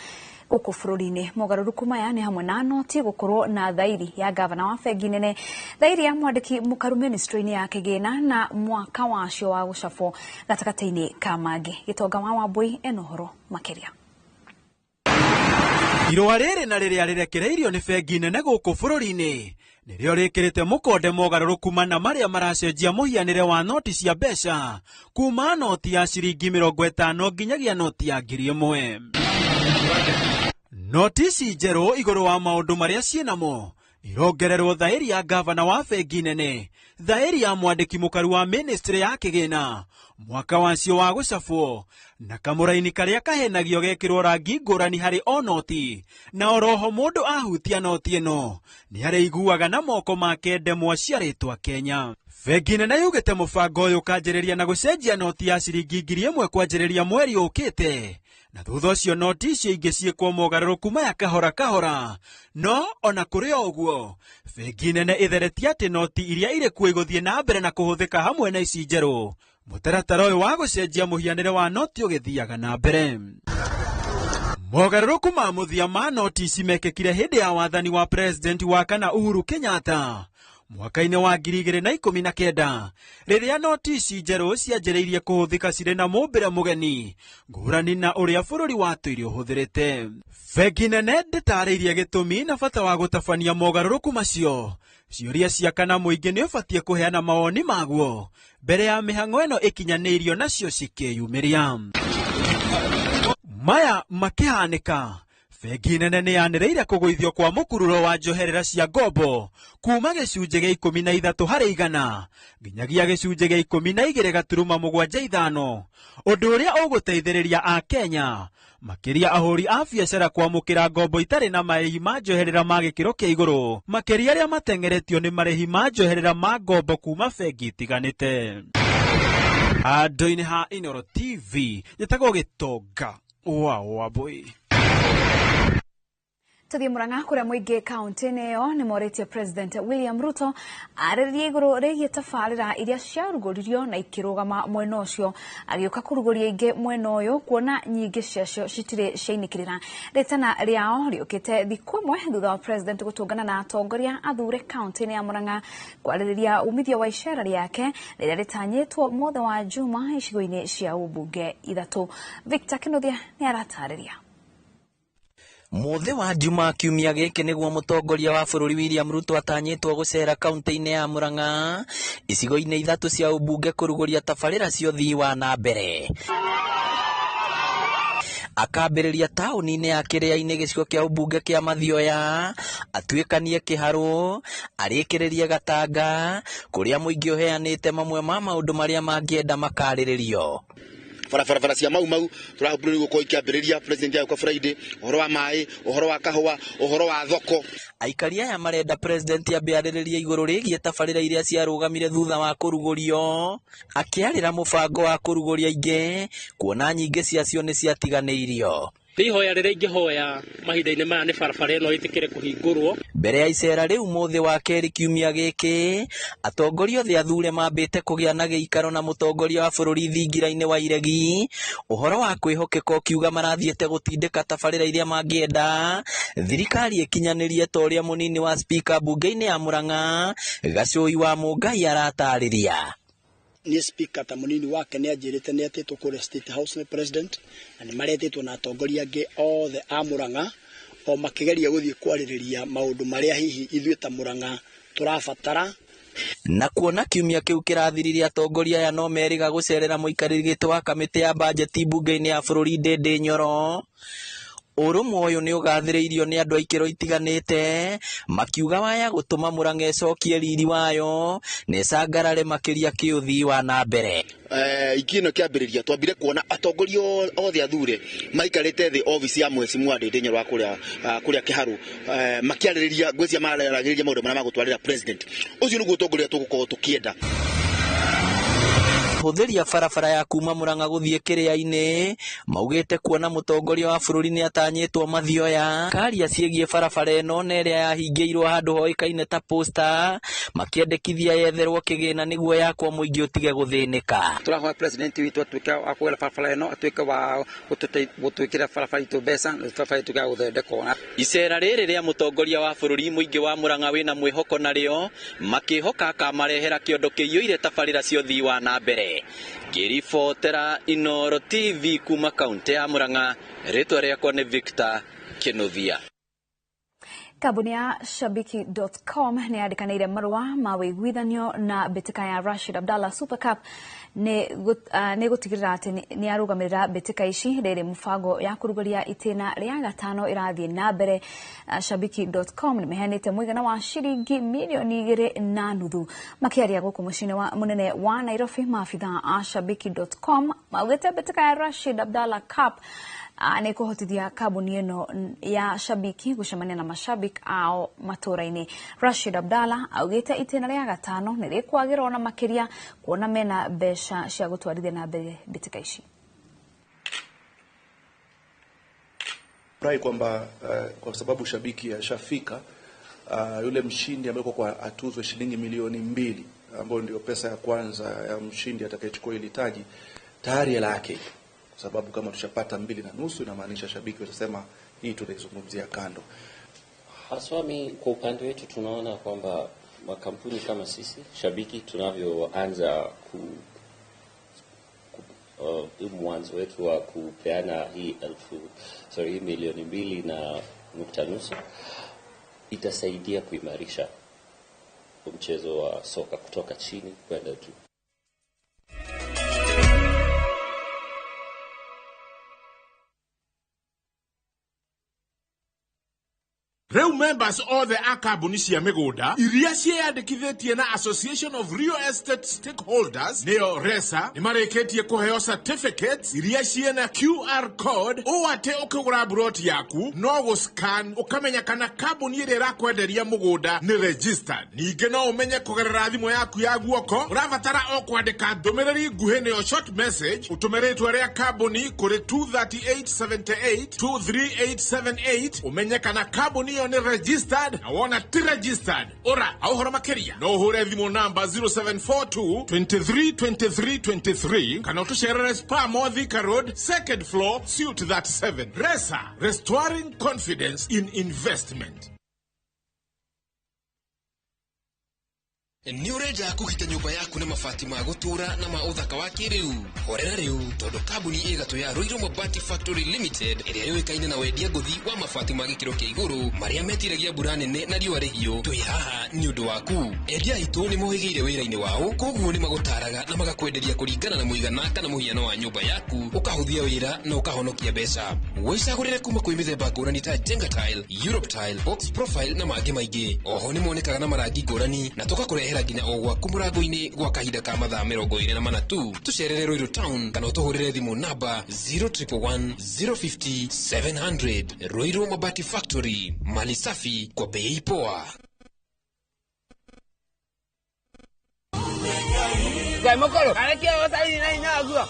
gũkũ bũrũri-inĩ. Mogarũrũku maya nĩ hamwe na noti gũkorwo na thairi ya gavana wa bengi nene, thairi ya mwandĩki mũkaru ministry-inĩ ya kĩgĩna na mwaka wacio wa gũcabwo gatagatĩ-inĩ ka mangĩ. Gĩtonga wa Wambui ena ũhoro makĩria. Irũa rĩrĩ na rĩrĩa rĩrekereirio nĩ bengi nene gũkũ bũrũri-inĩ nĩrĩo rĩkĩrĩte mũkonde mogarũrũku mana marĩa maracenjia mũhianĩre wa noti cia mbeca kuma noti ya ciringi 50 nginyagia noti ya 1000. Noti ici njerũ igũrũ wa maũndũ marĩa ciĩnamo irongererwo thaĩri ya gavana wa bengi nene, thaĩri ya mwandĩki mũkaru wa ministry ya kĩgĩna, mwaka wacio wa gũcabwo, na kamũraini karĩa kahenagio gekĩrwo rangi ngũrani harĩ o noti, na oroho mũndũ ahutia noti ĩno nĩ arĩiguaga na moko make ndemwa cia rĩtwa Kenya. Bengi nene yugĩte mũbango ũyũ ũkanjĩrĩria na gũcenjia noti ya ciringi 1000 kwanjĩrĩria mweri ũkĩte, na thutha ũcio noti icio ingĩ ciĩkwo mogarũrũku maya kahora kahora. No ona kũrĩ o ũguo, bengi nene ĩtheretie atĩ noti iria irĩ kuo igũthiĩ na mbere na kũhũthĩka hamwe na ici njerũ. Mũtaratara ũyũ wa gũcenjia mũhianĩre wa noti ũgĩthiaga na mbere. Mogarũrũku ma mũthia ma noti ici mekĩkire hĩndĩ ya wathani wa president wa kana Uhuru Kenyatta mwaka-inĩ wa 2019, rĩrĩa noti ici njerũ cianjĩrĩirie kũhũthĩka cirĩ na mũmbĩre mũgeni ngũrani na ũrĩa bũrũri watũire ũhũthĩrĩte. Bengi nene ndĩtarĩirie gĩtũmi na bata wa gũtabania mogarũrũku macio. Ciũria cia kana mũingĩ nĩ ũbatiĩ kũheana mawoni maguo mbere ya mĩhang'o ĩno ĩkinyanĩirio nacio cikĩyumĩria. Maya makĩhanĩka, bengi nene nĩ yanĩrĩire kũgũithio kwa mũkururo wa njoherera cia ngombo kuma gĩcunjĩ gĩa 13 harĩ igana nginyagia gĩcunjĩ gĩa 12.75, ũndũ ũrĩa ũgũteithĩrĩria Akenya makĩria ahũri a biacara kwamũkĩra ngombo itarĩ na marĩhi ma njoherera ma gĩkĩro kĩa igũrũ, makĩria arĩa mateng'eretio nĩ marĩhi ma njoherera ma ngombo kuma bengi itiganĩte. Handũ-inĩ ha Inooro TV, njĩtagwo Gĩtonga wa Wambui. Tuthie Murang'a kuria muingi kaunti-inĩ ĩyo nĩ morĩtie President William Ruto arĩrĩrie igũrũ rĩgiĩ tabarĩra iria ciarugũririo na ikĩrũgama mwena ũcio agĩũka kũrugũria ingĩ mwena ũyũ kuona nyingĩ ciacio citirĩ ciainĩkĩrĩra. Rĩtana rĩao rĩũkĩte thikũ ĩmwe thutha wa President gũtũngana na atongoria athure kaunti-inĩ ya Murang'a kwarĩrĩria umithio wa icera rĩake rĩrĩa rĩtanyĩtwo mwothe wa Juma icigo-inĩ cia ũmbunge ithatũ. Victor Kinuthia nĩ aratarĩria. Mũthĩ wa Juma kiumia gĩkĩ nĩguo mũtongoria wa bũrũri William Ruto atanyĩtwo gũcera kaunti-inĩ ya Murang'a icigo-inĩ ithatũ cia ũmbunge kũrugũria tabarĩra cia ũthii wa na mbere. Akambĩrĩria taũni-inĩ ya Kĩrĩa-inĩ gĩcigo kĩa ũmbunge kĩa Mathioya, atuĩkanie Kĩharũ, arĩkĩrĩrie Gatanga kũrĩa mũingĩ ũheanĩte mamwe ma maũndũ marĩa mangĩenda makarĩrĩrio. Barabara cia Mau Mau tũrahũbũrũri gũkorwo ikĩambĩrĩria president ya Friday, ũhoro wa maĩ, ũhoro wa kahũa, ũhoro wa thoko. Aikari aya marenda president ambe arĩrĩrie igũrũ rĩgiĩ tabarĩra iria ciarũgamire thutha wa kũrugũrio, akĩarĩra mũbango wa kũrugũria ingĩ kuona nyingĩ ciacio nĩ ciatiganĩirio. Ihoya rĩrĩa ingĩhoya mahinda-inĩ maya nĩ barabara ĩno ĩtĩkĩre kũhingũrwo. Mbere ya icera rĩu mũthĩ wa kerĩ kiumia gĩkĩ, atongoria othe athure mambĩte kũgĩa na gĩikaro na mũtongoria wa bũrũri thingira-inĩ wa Iregi, ũhoro wa kwĩhokeka ũkiuga marathiĩte gũtindĩka tabarĩra iria mangĩenda thirikari ĩkinyanĩrie ta ũrĩa mũnini wa spika mbunge-inĩ ya Murang'a Gacũi wa Mũngai aratarĩria. Ni speaker ta munini wake ni anjirite ni etĩtwo kũrĩa State House nĩ president na nĩ maretĩtwo na atongoria angĩ othe a Murang'a o makĩgeria gũthiĩ kwarĩrĩria maũndũ marĩa hihi ithuĩ ta Murang'a tũrabatara. Na kuona kiumia kĩu kĩrathirire atongoria aya no merĩga gũcerera mũikarĩri gĩtĩ wa kamĩtĩ ya bajeti mbunge-inĩ ya bũrũri Ndindi Nyoro. Ũrũmwe ũyũ nĩ ũgathĩrĩirio nĩ andũ a ikĩro itiganĩte makiuga waya gũtũma Murang'a ĩcokie riri wayo na ĩcangarare makĩria kĩũthii wa na mbere. Ikino kĩambĩrĩria twambire kuona atongoria othe athure maikarĩte thĩ office ya mheshimiwa Ndindi Nyoro wa kũrĩa Kĩharũ, makĩarĩrĩria ngwĩciria mararĩrĩria maũndũ marĩa magũtwarĩra president. Ũcio nĩguo ũtongoria tũgũkorwo tũkĩenda. Hũthĩria barabara ya kuma Murang'a gũthiĩ Kĩrĩa-inĩ maugĩte kuona mũtongoria wa bũrũri nĩ atanyĩtwo Mathioya karia ciĩgiĩ barabara ĩno na ĩrĩa yahingĩirwo handũ hoĩkaine ta Posta makĩendekithia yetherwo kĩgĩna nĩguo yakwo mũingĩ ũtige gũthĩnĩka. Tũrahoya president witũ atuĩke wa kũgera barabara ĩno, atuĩke wa gũtwĩkĩra barabara itũ mbeca na barabara ituĩke ya gũthondekwo. Icera rĩrĩ rĩa mũtongoria wa bũrũri mũingĩ wa Murang'a wĩna mwĩhoko narĩo makĩhoka akamarehera kĩondo kĩiyũire tabarĩra cia ũthii wa na mbere. Ngĩribotera Inooro TV kuma kaunti ya Murang'a, rĩtwa rĩakwa nĩ Victor Kinuthia. Kambuni ya Shabiki.com nĩ yandĩkanĩire marũa ma wĩiguithanio na mbĩtĩka ya Rashid Abdallah Super Cup nĩ gũtigĩrĩra atĩ nĩ yarũgamĩrĩra mbĩtĩka ici rĩrĩ mũbango ya kũrugũria itĩna rĩa gatano ĩrathiĩ na mbere. Shabiki.com nĩ meheanĩte mũigana wa ciringi milioni 2.5. Makĩaria gũkũ mũciĩ-inĩ wa mũnene wa Nairobi, maabithaa a Shabiki.com maugĩte mbĩtĩka ya Rashid Abdallah Cup nĩ kũhotithia kambuni ĩno ya Shabiki gũcemania na mashabiki ao matũra-inĩ. Rashid Abdallah augĩte itĩna rĩa gatano nĩ rĩkwagĩra ona makĩria kuona mena mbeca cia gũtwarithia na mbere mbĩtĩka ici. Furahi kwamba kwa sababu Shabiki ashafika, yule mshindi ambaye kwa atuzwe shilingi milioni 2 ambayo ndio pesa ya kwanza ya mshindi atakayechukua ile taji, tayari hela yake, kwa sababu kama tushapata 2.5 inamaanisha Shabiki watasema hii tutaizungumzia kando. Haswa mi kwa upande wetu tunaona kwamba makampuni kama sisi Shabiki tunavyoanza mwanzo wetu wa kupeana hii milioni 2.5 itasaidia kuimarisha mchezo wa soka kutoka chini kwenda juu. Rĩu members othe a kambuni cia mĩgũnda iria ciĩyandĩkithĩtie na Association of Real Estate Stakeholders nĩyo RESA nĩ marĩkĩtie kũheo certificates iria ciĩna QR code, ũũ atĩ ũkĩgũra mburoti yaku no gũscan ũkamenya kana kambuni ĩrĩa ĩrakwenderia mũgũnda nĩ registered. Ningĩ no ũmenye kũgerera thimũ yaku ya guoko, ũrabatara o kwandĩka ndũmĩrĩri nguhĩ nĩyo short message, ũtũme rĩtwa rĩa kambuni kũrĩ 23878 23878 ũmenye kana kambuni ĩyo nĩ registered, na wona ti registered ora au ũhoro makĩria no ũhũre thimũ namba 0742 23 23 23 kana ũtũcerere Spa Mall, Thika Road, second floor, suite 37. RESA, restoring confidence in investment. Nĩ ũrenda kũgita nyũmba yaku na mabati ma gũtũũra na ma ũthaka wa kĩrĩu? Horera rĩu, tondũ kambuni ĩgatũ ya Ruiru Mabati Factory Limited, ĩrĩa yũĩkaine na wendia ngũthi wa mabati ma gĩkĩro kĩa igũrũ marĩa metiragia mbura nene na riũa rĩhiũ, twĩ haha nĩ ũndũ waku. Endia aitũ nĩ mohĩgĩire wĩra-inĩ wao, koguo nĩ magũtaraga na magakwenderia kũringana na mũigana kana mũhiano wa nyũmba yaku, ũkahũthia wĩra na ũkahonokia mbeca. Wĩcagũrĩre kuma kwĩ mĩthemba ngũrani ta Jenga Tile, Europe Tile, Box Profile na mangĩ maingĩ. Oho nĩ monekaga na marangi ngũrani na tũgakũrehera nginya o gwaku mũrango-inĩ gwa kahinda ka mathaa 24 tu. Tũcerere Ruiru Town kana ũtũhũrĩre thimũ namba 0111 050 700. Ruiru Mabati Factory, mali safi kwa bei poa. Ngai mokoro arekia osaini na inyaguo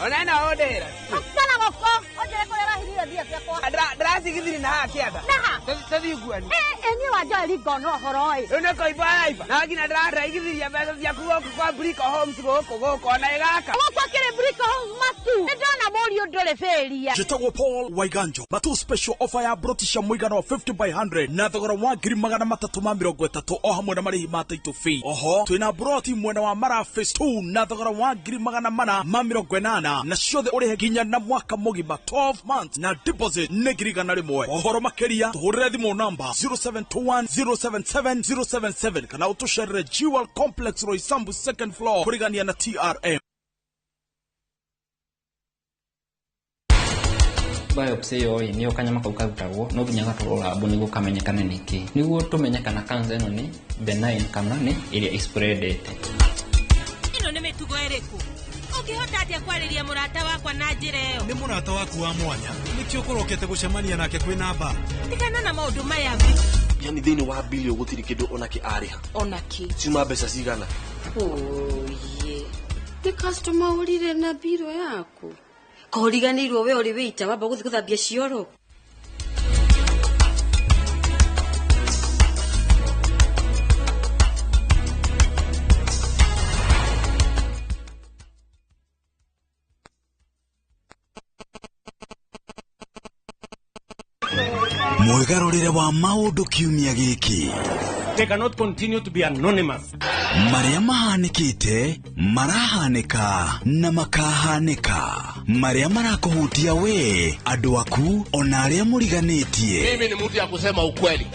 onena odera Akana goko onjere kũrĩa ũrahithire mbia ciakwa. Ndĩracigithiri na haha kĩanda. Naha? Tũthiĩ nguani. Ĩ niĩ wa Joel ngona ũhoro ĩ. Rĩu nĩ kũimba araimba na nginya ndĩraigithirie mbeca ciaku gũkũ kwa Brico Homes gũkũ gũkũ ona ĩgaka. Gũkũ akĩrĩ Brico Homes matu. Nĩ ndĩrona mũriũ ndũrĩ bĩria. Njĩtagwo Paul Waiganjo. Matu special offer ya broti cia mũigana wa 50 by 100 na thogora wa 330,000 o hamwe na marĩhi ma title fee. Oho twĩna broti mwena wa Mara Phase 2 na thogora wa 480,000 na ciothe ũrĩhe nginya na mwaka mũgima 12 months na deposit nĩ 100,000. Ũhoro makĩria tũhũrĩre thimũ namba 0721 077 077 kana ũtũcerere Jewel Complex Roysambu second floor kũrigania na TRM. Biopsy ĩyo ĩ nĩyo kanyama kau karutagwo no nginya gatwarwo lab nĩguo kamenyekane nĩkĩ, nĩguo tũmenye kana cancer ĩno nĩ benign kana nĩ ĩrĩa ĩspreadete. Ĩno nĩ mĩtugo ĩrĩkũ? Ũngĩhota atĩa kwarĩria mũrata wakwa na njĩra ĩyo? Nĩ mũrata waku wa mwanya, nĩkĩo ũkorokete gũcemania nake kwĩna mbara. Tigana na maũndũ maya. Yani thĩinĩ wa bilio gũtirĩ kĩndũ onakĩ arĩha. Onakĩ? Ciuma mbeca cigana? Oye, nĩ customer ũrire na biro yaku. Kũriganĩirwo we ũrĩ wĩita wamba gũthiĩ gũthambia cioro. Mwĩgarũrĩre wa maũndũ kiumia gĩkĩ. They cannot continue to be anonymous. Marĩa mahanĩkĩte, marahanĩka na makahanĩka. Marĩa marakũhutia we, andũ aku, ona arĩa mũriganĩtie. Mimi ni mtu ya kusema ukweli.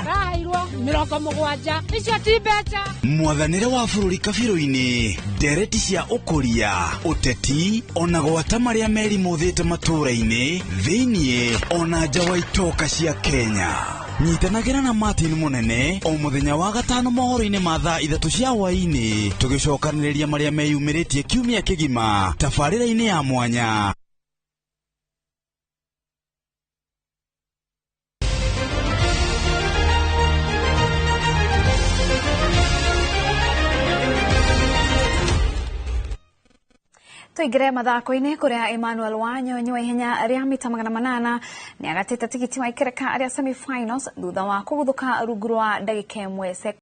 Rahairwo 70 icio ti mbeca. Mwathanĩre wa bũrũri kabirũ-inĩ, ndereti cia ũkũria, ũteti, ona gwata marĩa merimũthĩte matũũra-inĩ, thĩiniĩ ona nja wa itoka cia Kenya. Nyitanagĩra na Martin Mũnene o mũthenya wa gatano mohoro-inĩ ma thaa 3 cia hwaĩ-inĩ, tũgĩcokanĩrĩria marĩa meyumĩrĩtie kiumia kĩgima tabarĩra-inĩ ya mwanya. Tuingire mathako-inĩ kũrĩa Emmanuel Wanyonyi wa ihenya rĩa mita 800 nĩ agatĩte tigiti wa ikereka rĩa semi-finals thutha wa kũguthũka rungu rwa ndagĩka 1.